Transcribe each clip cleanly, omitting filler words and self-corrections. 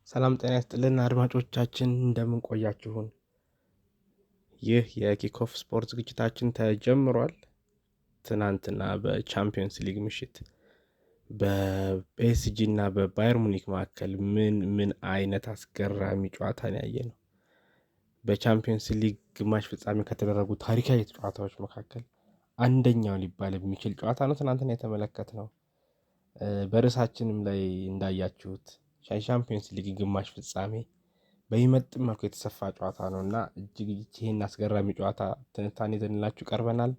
ሰላም ጤና ይስጥልን አድማጮቻችን፣ እንደምን ቆያችሁን? ይህ የ Kickoff ስፖርት ዝግጅታችን ተጀምሯል። ትናንትና በቻምፒዮንስ ሊግ ምሽት በፒኤስጂ እና በባየር ሙኒክ መካከል ምን ምን አይነት አስገራሚ ጨዋታን ያየነው። በቻምፒዮንስ ሊግ ግማሽ ፍጻሜ ከተደረጉ ታሪካዊ ጨዋታዎች መካከል አንደኛው ሊባል የሚችል ጨዋታ ነው ትናንትና የተመለከትነው። በርዕሳችንም ላይ እንዳያችሁት ቻምፒዮንስ ሊግ ግማሽ ፍጻሜ በሚመጥን መልኩ የተሰፋ ጨዋታ ነው እና እጅግ ይህን አስገራሚ ጨዋታ ትንታኔ ይዘንላችሁ ቀርበናል።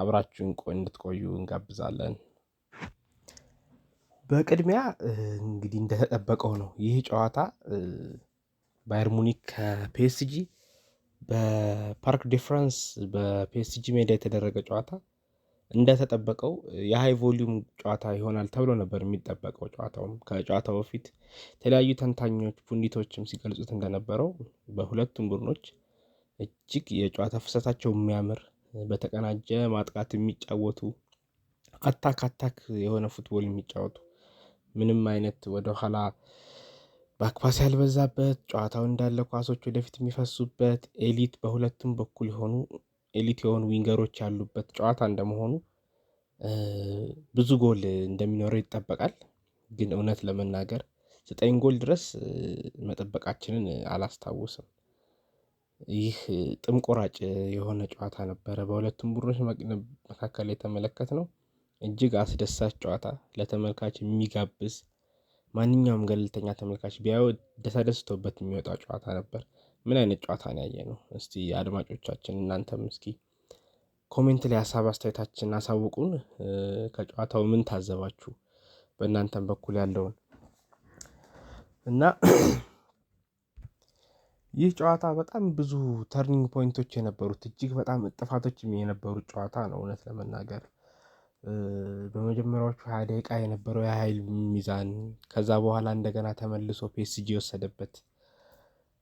አብራችሁን እንድትቆዩ እንጋብዛለን። በቅድሚያ እንግዲህ እንደተጠበቀው ነው ይህ ጨዋታ፣ ባየር ሙኒክ ከፒኤስጂ በፓርክ ዲ ፍራንስ በፒኤስጂ ሜዳ የተደረገ ጨዋታ እንደተጠበቀው የ high volume ጨዋታ ይሆናል ተብሎ ነበር የሚጠበቀው። ጨዋታውም ከጨዋታው በፊት የተለያዩ ተንታኞች pundit ኦችም ሲገልጹት እንደነበረው በሁለቱም ቡድኖች እጅግ የጨዋታ ፍሰታቸው የሚያምር፣ በተቀናጀ ማጥቃት የሚጫወቱ፣ attack attack የሆነ football የሚጫወቱ፣ ምንም አይነት ወደ ኋላ back pass ያልበዛበት፣ ጨዋታው እንዳለ ኳሶች ወደፊት የሚፈሱበት፣ elite በሁለቱም በኩል የሆኑ elite የሆኑ winger ኦች ያሉበት ጨዋታ እንደመሆኑ ብዙ ጎል እንደሚኖረው ይጠበቃል። ግን እውነት ለመናገር 9 ጎል ድረስ መጠበቃችንን አላስታውስም። ይህ ጥም ቆራጭ የሆነ ጨዋታ ነበረ በሁለቱም ቡድኖች መካከል የተመለከትነው። እጅግ አስደሳች ጨዋታ፣ ለተመልካች የሚጋብዝ፣ ማንኛውም ገለልተኛ ተመልካች ቢያየው ተደስቶበት የሚወጣው ጨዋታ ነበር። ምን አይነት ጨዋታ ነው ያየነው? እስቲ አድማጮቻችን እናንተም እስኪ comment ላይ ሀሳብ አስተያየታችን አሳውቁን። ከጨዋታው ምን ታዘባችሁ? በእናንተም በኩል ያለውን። እና ይህ ጨዋታ በጣም ብዙ turning point ኦች የነበሩት፣ እጅግ በጣም እጥፋቶች የነበሩት ጨዋታ ነው። እውነት ለመናገር በመጀመሪያዎቹ 20 ደቂቃ የነበረው የሀይል ሚዛን፣ ከዛ በኋላ እንደገና ተመልሶ ፒኤስጂ የወሰደበት፣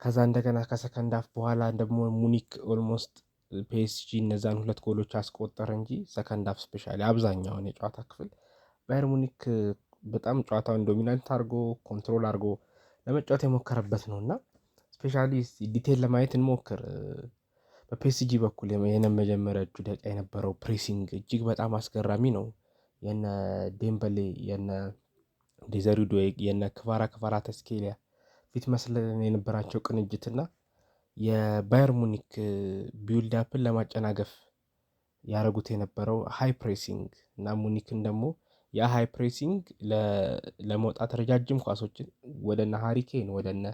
ከዛ እንደገና ከ second half በኋላ ደግሞ ሙኒክ almost ፒኤስጂ እነዛን ሁለት ጎሎች አስቆጠረ እንጂ second half especially አብዛኛውን የጨዋታ ክፍል ባየር ሙኒክ በጣም ጨዋታውን dominant አድርጎ control አድርጎ ለመጫወት የሞከረበት ነው። እና especially detail ለማየት እንሞክር። በፒኤስጂ በኩል የመጀመሪያዎቹ ደቂቃ የነበረው pressing እጅግ በጣም አስገራሚ ነው። የነ ዴምበሌ፣ የነ ዴዚሬ ዱዌ፣ የነ ክቫራ ክቫራትስኬሊያ ፊት መስመር የነበራቸው ቅንጅትና የባየር ሙኒክ build up ን ለማጨናገፍ ያደረጉት የነበረው high pressing እና ሙኒክን ደግሞ ያ high pressing ለመውጣት ረጃጅም ኳሶችን ወደ እነ ሃሪ ኬን፣ ወደ እነ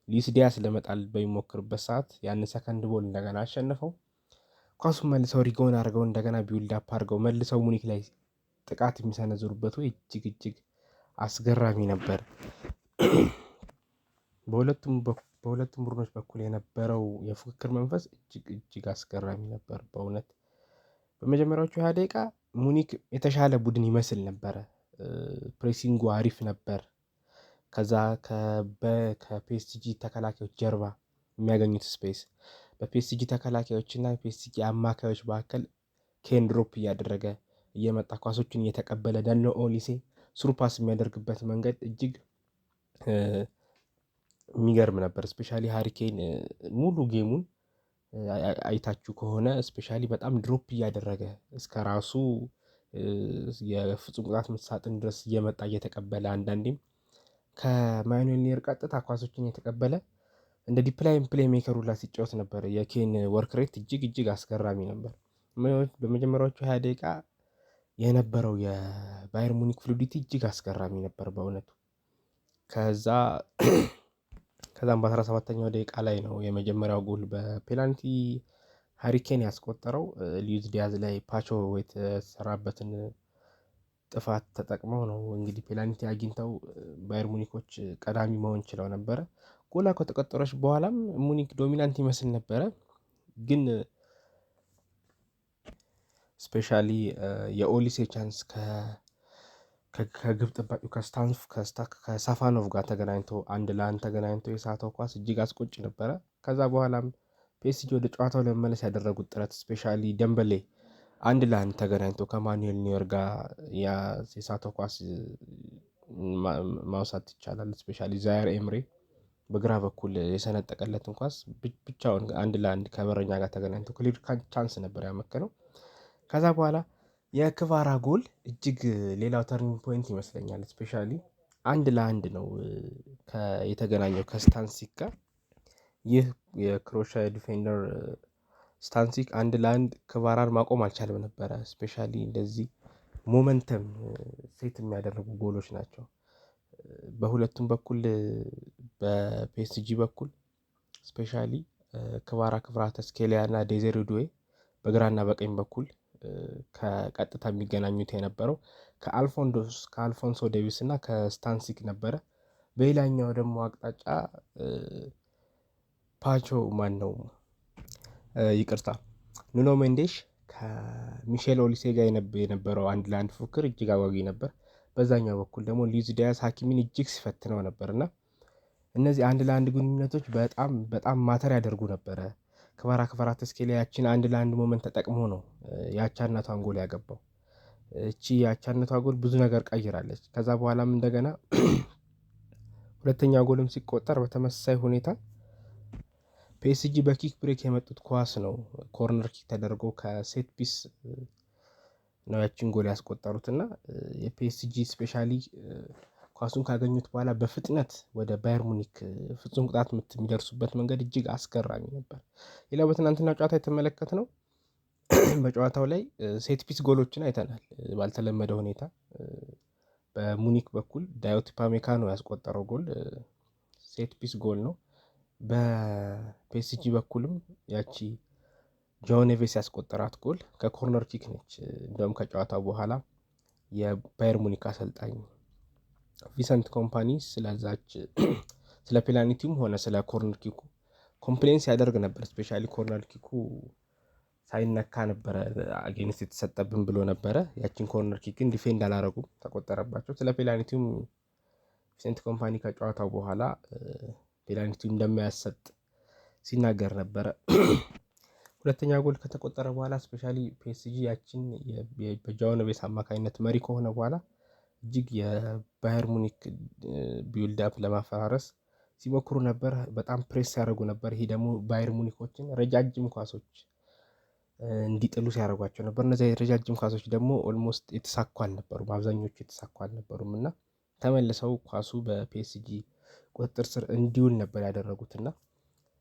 ሉዊስ ዲያስ ለመጣል በሚሞክርበት ሰዓት ያንን second ball እንደገና አሸንፈው ኳሱን መልሰው regain አድርገው እንደገና build up አድርገው መልሰው ሙኒክ ላይ ጥቃት የሚሰነዝሩበት ወይ እጅግ እጅግ አስገራሚ ነበር። በሁለቱም ቡድኖች በኩል የነበረው የፉክክር መንፈስ እጅግ እጅግ አስገራሚ ነበር። በእውነት በመጀመሪያዎቹ 20 ደቂቃ ሙኒክ የተሻለ ቡድን ይመስል ነበረ። Pressing ኡ አሪፍ ነበር። ከዛ ከፒኤስጂ ተከላካዮች ጀርባ የሚያገኙት space፣ በፒኤስጂ ተከላካዮች እና ፒኤስጂ አማካዮች መካከል ኬን drop እያደረገ እየመጣ ኳሶችን እየተቀበለ ለነ ኦሊሴ through pass የሚያደርግበት መንገድ እጅግ የሚገርም ነበር። Especially ሃሪ ኬን ሙሉ game ኡን አይታችሁ ከሆነ especially በጣም drop እያደረገ እስከ ራሱ የፍጹም ቅጣት ምት ሳጥን ድረስ እየመጣ እየተቀበለ፣ አንዳንዴም ከማኑኤል ኒየር ቀጥታ ኳሶችን እየተቀበለ እንደ deep lying playmaker ሁላ ሲጫወት ነበር። የኬን work rate እጅግ እጅግ አስገራሚ ነበር። በመጀመሪያዎቹ 20 ደቂቃ የነበረው የባየር ሙኒክ fluidity እጅግ አስገራሚ ነበር በእውነቱ። ከዛም በ17ኛው ደቂቃ ላይ ነው የመጀመሪያው ጎል በፔናልቲ ሃሪ ኬን ያስቆጠረው። ሉዊስ ዲያዝ ላይ ፓቾ የተሰራበትን ጥፋት ተጠቅመው ነው እንግዲህ ፔናልቲ አግኝተው ባየር ሙኒኮች ቀዳሚ መሆን ችለው ነበረ። ጎላ ከተቆጠረች በኋላም ሙኒክ dominant ይመስል ነበረ። ግን especially የኦሊሴ chance ከግብ ጠባቂው ከስታንፍ ከሳፋኖቭ ጋር ተገናኝቶ 1 ለ1 ተገናኝቶ የሳተው ኳስ እጅግ አስቆጭ ነበረ። ከዛ በኋላም ፒኤስጂ ወደ ጨዋታው ለመመለስ ያደረጉት ጥረት፣ especially ደምበሌ 1 ለ1 ተገናኝቶ ከማኑኤል ኒየር ጋር የሳተው ኳስ ማውሳት ይቻላል። Especially ዛየር ኤምሬ በግራ በኩል የሰነጠቀለትን ኳስ ብቻውን አንድ ለአንድ ከበረኛ ጋር ተገናኝቶ clear chance ነበር ያመከነው። ከዛ በኋላ የክቫራ ጎል እጅግ ሌላው turning point ይመስለኛል። Especially አንድ ለአንድ ነው የተገናኘው ከስታንሲክ ጋር። ይህ የክሮሻ defender ስታንሲክ አንድ ለአንድ ክቫራን ማቆም አልቻለም ነበረ። Especially እንደዚህ momentum set የሚያደርጉ ጎሎች ናቸው። በሁለቱም በኩል፣ በፒኤስጂ በኩል especially ክቫራ ክቫራትስኬሊያ እና ዴዚሬ ዱዌ በግራና በቀኝ በኩል ከቀጥታ የሚገናኙት የነበረው ከአልፎንሶ ዴቪስ እና ከስታንሲክ ነበረ። በሌላኛው ደግሞ አቅጣጫ ፓቾ ማን ነው፣ ይቅርታ፣ ኑኖ ሜንዴሽ ከሚሼል ኦሊሴ ጋር የነበረው አንድ ለአንድ ፉክክር እጅግ አጓጊ ነበር። በዛኛው በኩል ደግሞ ሉዊስ ዲያዝ ሀኪሚን እጅግ ሲፈትነው ነበር እና እነዚህ አንድ ለአንድ ግንኙነቶች በጣም በጣም matter ያደርጉ ነበረ። ክቫራ ክቫራትስኬሊያ ያችን አንድ ለአንድ moment ተጠቅሞ ነው የአቻነቷን ጎል ያገባው። እቺ የአቻነቷ ጎል ብዙ ነገር ቀይራለች። ከዛ በኋላም እንደገና ሁለተኛ ጎልም ሲቆጠር በተመሳሳይ ሁኔታ ፒኤስጂ በ quick break የመጡት ኳስ ነው። Corner kick ተደርጎ ከ set piece ነው ያችን ጎል ያስቆጠሩት እና የፒኤስጂ especially ኳሱን ካገኙት በኋላ በፍጥነት ወደ ባየር ሙኒክ ፍጹም ቅጣት ምት የሚደርሱበት መንገድ እጅግ አስገራሚ ነበር። ሌላው በትናንትናው ጨዋታ የተመለከትነው በጨዋታው ላይ set piece ጎሎችን አይተናል። ባልተለመደ ሁኔታ በሙኒክ በኩል ዳዮት ኡፓሜካኖ ያስቆጠረው ጎል set piece ጎል ነው። በፒኤስጂ በኩልም ያቺ ጆአዎ ኔቬስ ያስቆጠራት ጎል ከ corner kick ነች። እንደውም ከጨዋታው በኋላ የባየር ሙኒክ አሰልጣኝ ቪንሰንት ኮምፓኒ ስለዛች ስለ ፔናልቲውም ሆነ ስለ corner kick ኡ complain ሲያደርግ ነበር። Especially corner kick ኡ ሳይነካ ነበረ against የተሰጠብን ብሎ ነበረ። ያችን corner kick ግን defend አላረጉም፣ ተቆጠረባቸው። ስለ ፔናልቲውም ቪንሰንት ኮምፓኒ ከጨዋታው በኋላ ፔናልቲው እንደማያሰጥ ሲናገር ነበረ። ሁለተኛ ጎል ከተቆጠረ በኋላ especially ፒኤስጂ ያችን በጆአዎ ኔቬስ አማካኝነት መሪ ከሆነ በኋላ እጅግ የባየር ሙኒክ build up ለማፈራረስ ሲሞክሩ ነበር። በጣም ፕሬስ ሲያደርጉ ነበር። ይሄ ደግሞ ባየር ሙኒኮችን ረጃጅም ኳሶች እንዲጥሉ ሲያደርጓቸው ነበር። እነዚያ ረጃጅም ኳሶች ደግሞ almost የተሳኩ አልነበሩም፣ አብዛኞቹ የተሳኩ አልነበሩም እና ተመልሰው ኳሱ በፒኤስጂ ቁጥጥር ስር እንዲውል ነበር ያደረጉት እና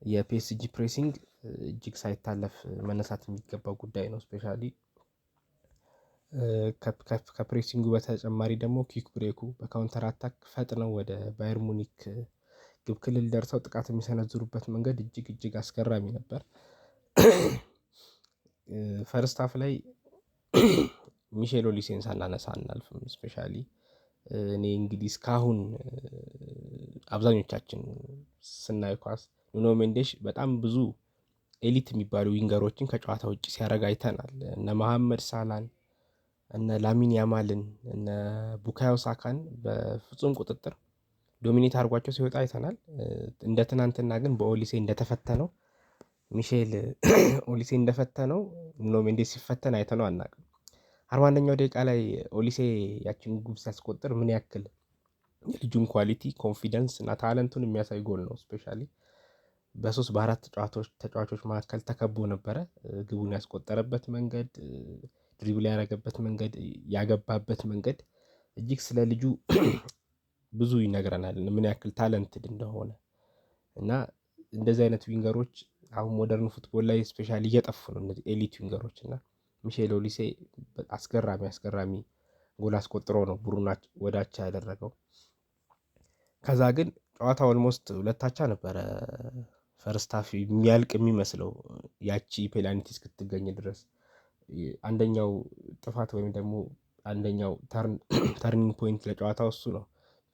የፒኤስጂ pressing እጅግ ሳይታለፍ መነሳት የሚገባው ጉዳይ ነው። Especially ከ pressing ኡ በተጨማሪ ደግሞ quick break ኡ በ counter attack ፈጥነው ወደ ባየር ሙኒክ ግብ ክልል ደርሰው ጥቃት የሚሰነዝሩበት መንገድ እጅግ እጅግ አስገራሚ ነበር። First half ላይ ሚሼል ኦሊሴን ሳናነሳ አናልፍም። Especially እኔ እንግዲህ እስካሁን አብዛኞቻችን ስናይ ኳስ ኑኖ ሜንዴሽ በጣም ብዙ elite የሚባሉ winger ኦችን ከጨዋታ ውጭ ሲያደርግ አይተናል። እነ መሐመድ ሳላን፣ እነ ላሚን ያማልን፣ እነ ቡካዮ ሳካን በፍጹም ቁጥጥር dominate አድርጓቸው ሲወጣ አይተናል። እንደ ትናንትና ግን በኦሊሴ እንደተፈተነው፣ ሚሼል ኦሊሴ እንደፈተነው ኑኖ ሜንዴስ ሲፈተን አይተነው አናውቅም። 41ኛው ደቂቃ ላይ ኦሊሴ ያችን ግብ ሲያስቆጥር ምን ያክል የልጁን quality፣ confidence እና talent ኡን የሚያሳይ ጎል ነው። Especially በሶስት በአራት ተጫዋቾች መካከል ተከቦ ነበረ። ግቡን ያስቆጠረበት መንገድ፣ dribble ያደረገበት መንገድ፣ ያገባበት መንገድ እጅግ ስለ ልጁ ብዙ ይነግረናል፣ ምን ያክል talented እንደሆነ። እና እንደዚህ አይነት winger ኦች አሁን modern football ላይ especially እየጠፉ ነው፣ እነዚህ elite winger ኦች። እና ሚሼል ኦሊሴ አስገራሚ አስገራሚ ጎል አስቆጥሮ ነው ቡድኑን ወደ አቻ ያደረገው። ከዛ ግን ጨዋታ almost ሁለት አቻ ነበረ first half የሚያልቅ የሚመስለው ያቺ ፔናልቲ እስክትገኝ ድረስ። አንደኛው ጥፋት ወይም ደግሞ አንደኛው turning point ለጨዋታው እሱ ነው።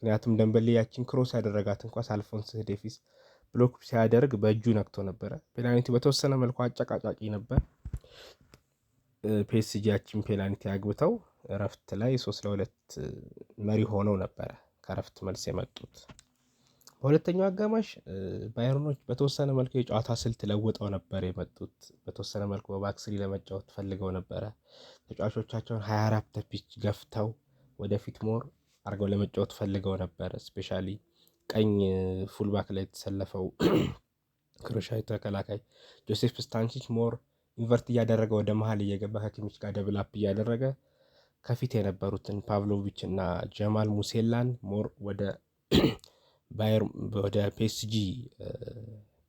ምክንያቱም ደምበሌ ያችን cross ያደረጋትን ኳስ አልፎንስ ዴቪስ block ሲያደርግ በእጁ ነክቶ ነበረ። ፔናልቲ በተወሰነ መልኩ አጨቃጫቂ ነበር። ፒኤስጂ ያችን ፔናልቲ አግብተው እረፍት ላይ 3-2 መሪ ሆነው ነበረ ከእረፍት መልስ የመጡት። በሁለተኛው አጋማሽ ባየርኖች በተወሰነ መልኩ የጨዋታ ስልት ለውጠው ነበር የመጡት። በተወሰነ መልኩ በ back three ለመጫወት ፈልገው ነበረ። ተጫዋቾቻቸውን higher up the pitch ገፍተው ወደፊት more አድርገው ለመጫወት ፈልገው ነበር። Especially ቀኝ fullback ላይ የተሰለፈው ክሮሻዊ ተከላካይ ጆሴፍ ስታንቺች more invert እያደረገ ወደ መሀል እየገባ ከኪሚች ጋር double up እያደረገ ከፊት የነበሩትን ፓቭሎቪች እና ጀማል ሙሴላን more ወደ ባየር ወደ ፒኤስጂ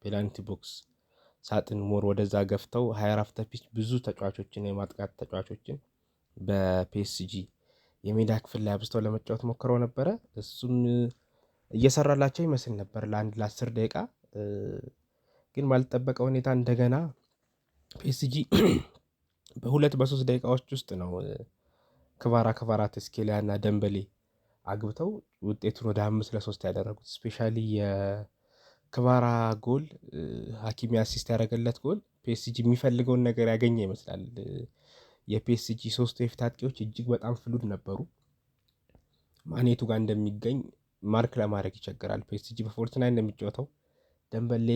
penalty box ሳጥን more ወደዛ ገፍተው higher up the pitch ብዙ ተጫዋቾችን፣ የማጥቃት ተጫዋቾችን በፒኤስጂ የሜዳ ክፍል ላይ አብዝተው ለመጫወት ሞክረው ነበረ። እሱም እየሰራላቸው ይመስል ነበር ለአንድ ለ10 ደቂቃ። ግን ባልተጠበቀ ሁኔታ እንደገና ፒኤስጂ በ2 በ3 ደቂቃዎች ውስጥ ነው ክቫራትስኬሊያ እና ደምበሌ አግብተው ውጤቱን ወደ 5-3 ያደረጉት። Especially የክቫራ ጎል፣ ሀኪሚ assist ያደረገለት ጎል፣ ፒኤስጂ የሚፈልገውን ነገር ያገኘ ይመስላል። የፒኤስጂ ሶስቱ የፊት አጥቂዎች እጅግ በጣም fluid ነበሩ። ማን የቱ ጋር እንደሚገኝ mark ለማድረግ ይቸግራል። ፒኤስጂ በ false nine ነው የሚጫወተው። ደምበሌ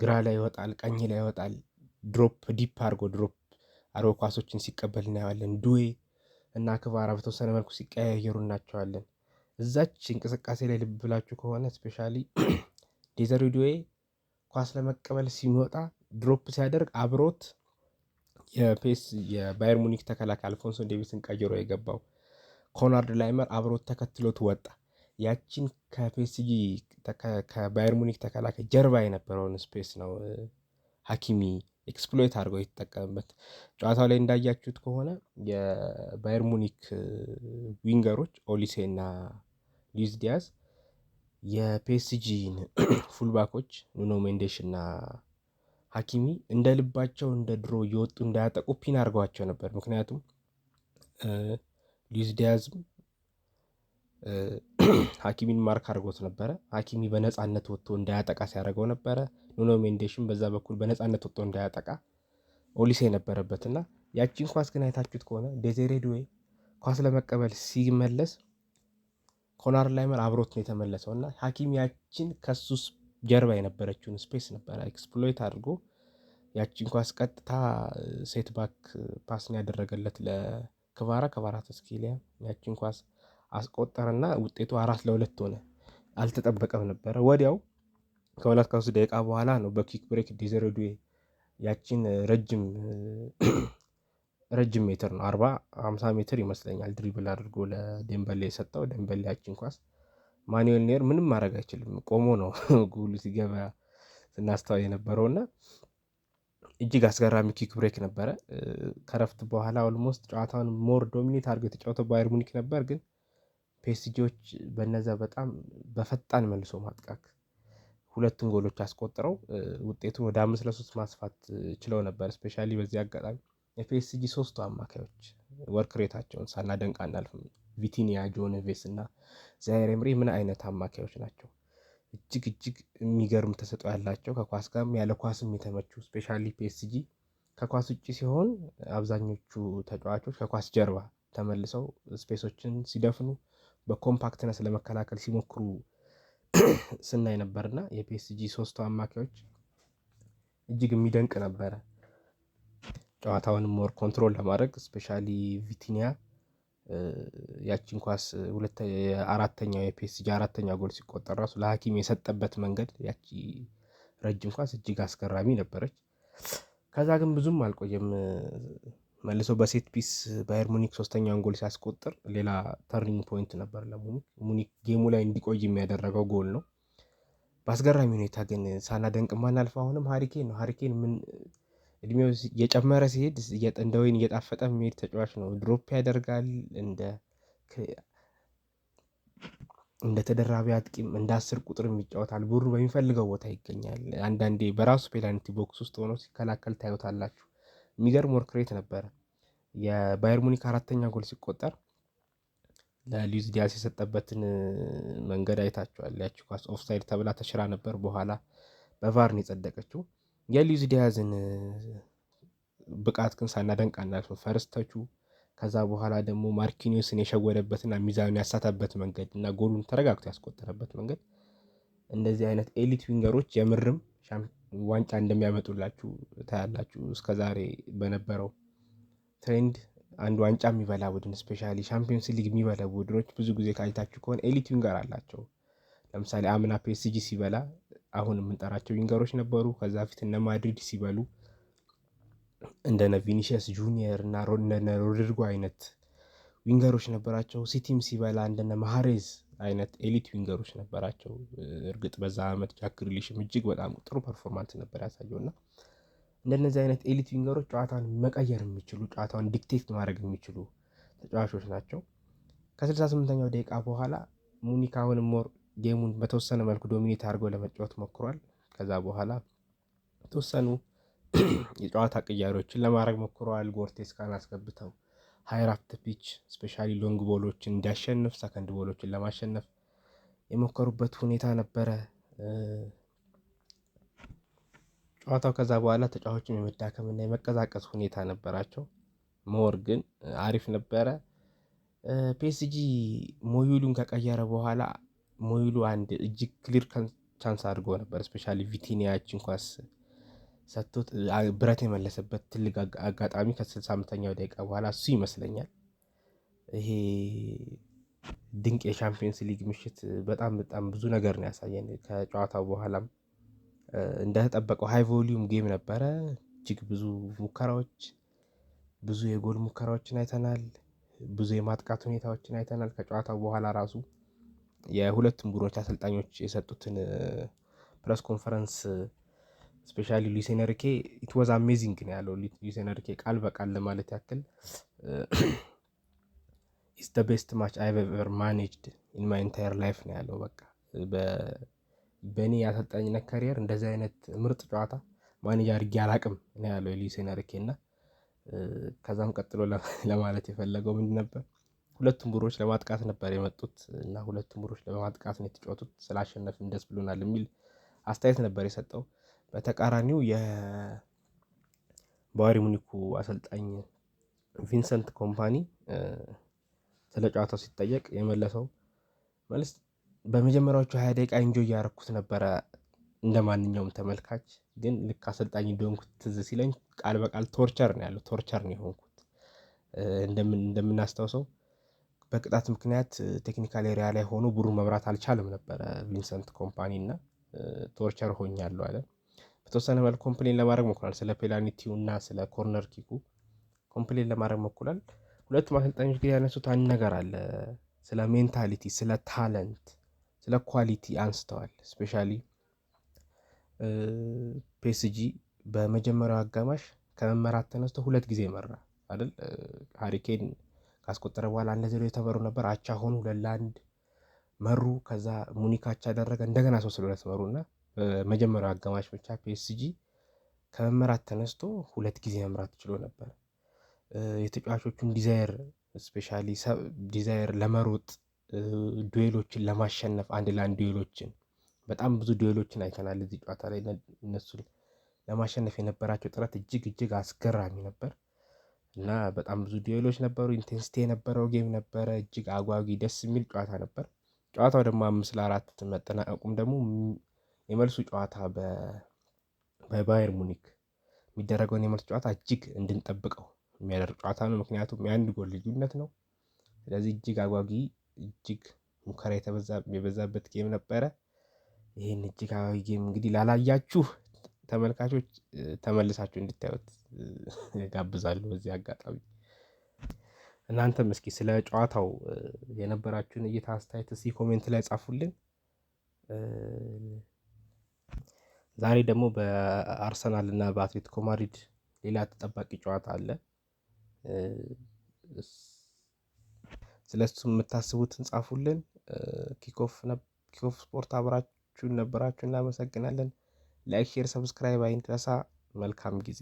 ግራ ላይ ይወጣል፣ ቀኝ ላይ ይወጣል። Drop deep አድርጎ drop አድርጎ ኳሶችን ሲቀበል እናየዋለን። ዱዌ እና ክቫራ በተወሰነ መልኩ ሲቀያየሩ እናቸዋለን። እዛች እንቅስቃሴ ላይ ልብ ብላችሁ ከሆነ especially ዴዘሪ ዱዌ ኳስ ለመቀበል ሲወጣ drop ሲያደርግ አብሮት የባየር ሙኒክ ተከላካይ አልፎንሶ ዴቪስን ቀይሮ የገባው ኮናርድ ላይመር አብሮት ተከትሎት ወጣ። ያቺን ከፒኤስጂ ከባየር ሙኒክ ተከላካይ ጀርባ የነበረውን space ነው ሀኪሚ exploit አድርገው የተጠቀመበት። ጨዋታው ላይ እንዳያችሁት ከሆነ የባየር ሙኒክ winger ኦች ኦሊሴ እና ሉዊስ ዲያዝ የፒኤስጂን fullback ኦች ኑኖ ሜንዴሽ እና ሀኪሚ እንደ ልባቸው እንደ ድሮ እየወጡ እንዳያጠቁ pin አድርገዋቸው ነበር። ምክንያቱም ሉዊስ ዲያዝም ሀኪሚን mark አድርጎት ነበረ። ሀኪሚ በነፃነት ወጥቶ እንዳያጠቃ ሲያደርገው ነበረ። ኑኖ ሜንዴሽም በዛ በኩል በነፃነት ወጥቶ እንዳያጠቃ ኦሊሴ ነበረበት። እና ያቺን ኳስ ግን አይታችሁት ከሆነ ዴዚሬ ዱዌ ኳስ ለመቀበል ሲመለስ ኮናር ላይመር አብሮት ነው የተመለሰው። እና ሀኪሚ ያቺን ከሱስ ጀርባ የነበረችውን space ነበረ exploit አድርጎ ያቺን ኳስ ቀጥታ set back pass ን ያደረገለት ለክቫራ። ክቫራትስኬሊያ ያቺን ኳስ አስቆጠረና ውጤቱ 4-2 ሆነ። አልተጠበቀም ነበረ። ወዲያው ከ2 ከ3 ደቂቃ በኋላ ነው በ quick break ዴዚሬ ዱዌ ያቺን ረጅም ረጅም ሜትር ነው፣ 40 50 ሜትር ይመስለኛል፣ dribble አድርጎ ለዴምበሌ የሰጠው። ደምበሌ ያቺን ኳስ ማኑኤል ኔር ምንም ማድረግ አይችልም፣ ቆሞ ነው ጎሉ ሲገባ ስናስተዋል የነበረው። እና እጅግ አስገራሚ quick break ነበረ። ከረፍት በኋላ almost ጨዋታውን more dominate አድርጎ የተጫወተው ባየር ሙኒክ ነበር። ግን ፒኤስጂዎች በነዛ በጣም በፈጣን መልሶ ማጥቃት ሁለቱን ጎሎች አስቆጥረው ውጤቱን ወደ 5-3 ማስፋት ችለው ነበር። Especially በዚህ አጋጣሚ የፒኤስጂ ሶስቱ አማካዮች work rate ኣቸውን ሳናደንቅ አናልፍም። ቪቲኒያ፣ ጆ ኔቬስ እና ዛይር ኤምሪ ምን አይነት አማካዮች ናቸው? እጅግ እጅግ የሚገርም ተሰጥኦ ያላቸው፣ ከኳስ ጋርም ያለ ኳስም የተመቹ። Especially ፒኤስጂ ከኳስ ውጭ ሲሆን አብዛኞቹ ተጫዋቾች ከኳስ ጀርባ ተመልሰው space ኦችን ሲደፍኑ፣ በ compactness ለመከላከል ሲሞክሩ ስናይ ነበርና የፒኤስጂ ሶስቱ አማካዮች እጅግ የሚደንቅ ነበረ። ጨዋታውን more control ለማድረግ especially ቪቲኒያ ያቺን ኳስ አራተኛው የፒኤስጂ አራተኛው ጎል ሲቆጠር ራሱ ለሀኪሚ የሰጠበት መንገድ፣ ያቺ ረጅም ኳስ እጅግ አስገራሚ ነበረች። ከዛ ግን ብዙም አልቆየም። መልሶ በ set piece ባየር ሙኒክ ሶስተኛውን ጎል ሲያስቆጥር ሌላ turning point ነበር ለሙኒክ። ሙኒክ game ኡ ላይ እንዲቆይ የሚያደረገው ጎል ነው። በአስገራሚ ሁኔታ ግን ሳናደንቅ ማናልፈው አሁንም ሀሪኬን ነው። ሀሪኬን ምን እድሜው እየጨመረ ሲሄድ እንደ ወይን እየጣፈጠ የሚሄድ ተጫዋች ነው። Drop ያደርጋል፣ እንደ ተደራቢ አጥቂም እንደ 10 ቁጥርም ይጫወታል። ቡድኑ በሚፈልገው ቦታ ይገኛል። አንዳንዴ በራሱ penalty box ውስጥ ሆኖ ሲከላከል ታዩታላችሁ። የሚገርም work rate ነበረ። የባየር ሙኒክ አራተኛ ጎል ሲቆጠር ለሉዊስ ዲያስ የሰጠበትን መንገድ አይታችኋል። ያቺ ኳስ ኦፍሳይድ ተብላ ተሽራ ነበር። በኋላ በ VAR ነው የጸደቀችው። የሉዊስ ዲያዝን ብቃት ግን ሳናደንቅ አናልፍም። First touch ኡ፣ ከዛ በኋላ ደግሞ ማርኪኒዮስን የሸወደበትና ሚዛኑን ያሳተበት መንገድ እና ጎሉን ተረጋግቶ ያስቆጠረበት መንገድ እንደዚህ አይነት elite winger ኦች የምርም ዋንጫ እንደሚያመጡላችሁ ታያላችሁ። እስከዛሬ በነበረው trend አንድ ዋንጫ የሚበላ ቡድን፣ especially ሻምፒዮንስ ሊግ የሚበላ ቡድኖች ብዙ ጊዜ ካይታችሁ ከሆነ elite winger አላቸው። ለምሳሌ አምና ፒኤስጂ ሲበላ አሁን የምንጠራቸው winger ኦች ነበሩ። ከዛ በፊት እነ ማድሪድ ሲበሉ እንደነ ቪኒሺየስ ጁኒየር እና እንደነ ሮድሪጎ አይነት winger ኦች ነበራቸው። ሲቲም ሲበላ እንደነ ማህሬዝ አይነት elite winger ኦች ነበራቸው። እርግጥ በዛ አመት ጃክ ግሪሊሽም እጅግ በጣም ጥሩ performance ነበር ያሳየው። እና እንደነዚህ አይነት elite winger ኦች ጨዋታውን መቀየር የሚችሉ፣ ጨዋታውን dictate ማድረግ የሚችሉ ተጫዋቾች ናቸው። ከ68ኛው ደቂቃ በኋላ ሙኒክ አሁንም more game ኡን በተወሰነ መልኩ dominate አድርገው ለመጫወት ሞክሯል። ከዛ በኋላ የተወሰኑ የጨዋታ ቅያሬዎችን ለማድረግ ሞክረዋል። ጎርቴስካን አስገብተው higher up the pitch፣ especially long ball ኦችን እንዲያሸንፍ፣ second ball ኦችን ለማሸነፍ የሞከሩበት ሁኔታ ነበረ። ጨዋታው ከዛ በኋላ ተጫዋቾችም የመዳከምና የመቀዛቀዝ ሁኔታ ነበራቸው። More ግን አሪፍ ነበረ። ፒኤስጂ ሞዩሉን ከቀየረ በኋላ ሞዩሉ አንድ እጅግ clear chance አድርጎ ነበር። Especially ቪቲኒያችን ኳስ ሰጥቶት ብረት የመለሰበት ትልቅ አጋጣሚ ከ65ኛው ደቂቃ በኋላ እሱ ይመስለኛል። ይሄ ድንቅ የሻምፒዮንስ ሊግ ምሽት በጣም በጣም ብዙ ነገር ነው ያሳየን። ከጨዋታው በኋላም እንደተጠበቀው high volume game ነበረ። እጅግ ብዙ ሙከራዎች፣ ብዙ የጎል ሙከራዎችን አይተናል። ብዙ የማጥቃት ሁኔታዎችን አይተናል። ከጨዋታው በኋላ ራሱ የሁለቱም ቡድኖች አሰልጣኞች የሰጡትን press conference፣ especially ሉዊስ ኤንሪኬ "It was amazing" ነው ያለው። ሉዊስ ኤንሪኬ ቃል በቃል ለማለት ያክል "It's the best match I've ever managed in my entire life" ነው ያለው። በቃ በእኔ የአሰልጣኝነት career እንደዚህ አይነት ምርጥ ጨዋታ manage አድርጌ አላቅም ነው ያለው ሉዊስ ኤንሪኬ። እና ከዛም ቀጥሎ ለማለት የፈለገው ምንድን ነበር? ሁለቱም ቡድኖች ለማጥቃት ነበር የመጡት እና ሁለቱም ቡድኖች ለማጥቃት ነው የተጫወቱት፣ ስላሸነፍን ደስ ብሎናል የሚል አስተያየት ነበር የሰጠው። በተቃራኒው የባየር ሙኒኩ አሰልጣኝ ቪንሰንት ኮምፓኒ ስለ ጨዋታው ሲጠየቅ የመለሰው መልስ በመጀመሪያዎቹ 20 ደቂቃ enjoy እያደረኩት ነበረ እንደ ማንኛውም ተመልካች፣ ግን ልክ አሰልጣኝ እንደሆንኩት ትዝ ሲለኝ ቃል በቃል torture ነው ያለው፣ torture ነው የሆንኩት። እንደምናስታውሰው በቅጣት ምክንያት technical area ላይ ሆኖ ቡድን መምራት አልቻለም ነበረ ቪንሰንት ኮምፓኒ እና torture ሆኛለሁ አለ። በተወሰነ መልኩ complain ለማድረግ ሞክሯል። ስለ ፔናልቲው እና ስለ corner kick ኡ complain ለማድረግ ሞክሯል። ሁለቱም አሰልጣኞች ግን ያነሱት አንድ ነገር አለ። ስለ mentality፣ ስለ talent፣ ስለ quality አንስተዋል። Especially ፒኤስጂ በመጀመሪያው አጋማሽ ከመመራት ተነስቶ ሁለት ጊዜ መራ አይደል? ሃሪ ኬን ካስቆጠረ በኋላ 1-0 የተመሩ ነበር። አቻ ሆኑ፣ 2-1 መሩ። ከዛ ሙኒክ አቻ አደረገ። እንደገና 3-2 መሩ። እና በመጀመሪያው አጋማሽ ብቻ ፒኤስጂ ከመመራት ተነስቶ ሁለት ጊዜ መምራት ችሎ ነበር። የተጫዋቾቹን desire፣ especially desire ለመሮጥ፣ duel ኦችን ለማሸነፍ፣ አንድ ለአንድ duel ኦችን፣ በጣም ብዙ duel ኦችን አይተናል እዚህ ጨዋታ ላይ፣ እነሱን ለማሸነፍ የነበራቸው ጥረት እጅግ እጅግ አስገራሚ ነበር። እና በጣም ብዙ duel ኦች ነበሩ። Intensity የነበረው game ነበረ። እጅግ አጓጊ፣ ደስ የሚል ጨዋታ ነበር። ጨዋታው ደግሞ 5-4 መጠናቀቁም ደግሞ የመልሱ ጨዋታ በባየር ሙኒክ የሚደረገውን የመልስ ጨዋታ እጅግ እንድንጠብቀው የሚያደርግ ጨዋታ ነው። ምክንያቱም የአንድ ጎል ልዩነት ነው። ስለዚህ እጅግ አጓጊ፣ እጅግ ሙከራ የበዛበት game ነበረ። ይህን እጅግ አጓጊ game እንግዲህ ላላያችሁ ተመልካቾች ተመልሳችሁ እንድታዩት ጋብዛለሁ በዚህ አጋጣሚ። እናንተም እስኪ ስለ ጨዋታው የነበራችሁን እይታ፣ አስተያየት እስኪ comment ላይ ጻፉልን። ዛሬ ደግሞ በአርሰናል እና በአትሌቲኮ ማድሪድ ሌላ ተጠባቂ ጨዋታ አለ። ስለ እሱ የምታስቡትን ጻፉልን። ኪኮፍ ስፖርት አብራችሁን ነበራችሁ፣ እናመሰግናለን። Like፣ share፣ subscribe አይረሳ። መልካም ጊዜ።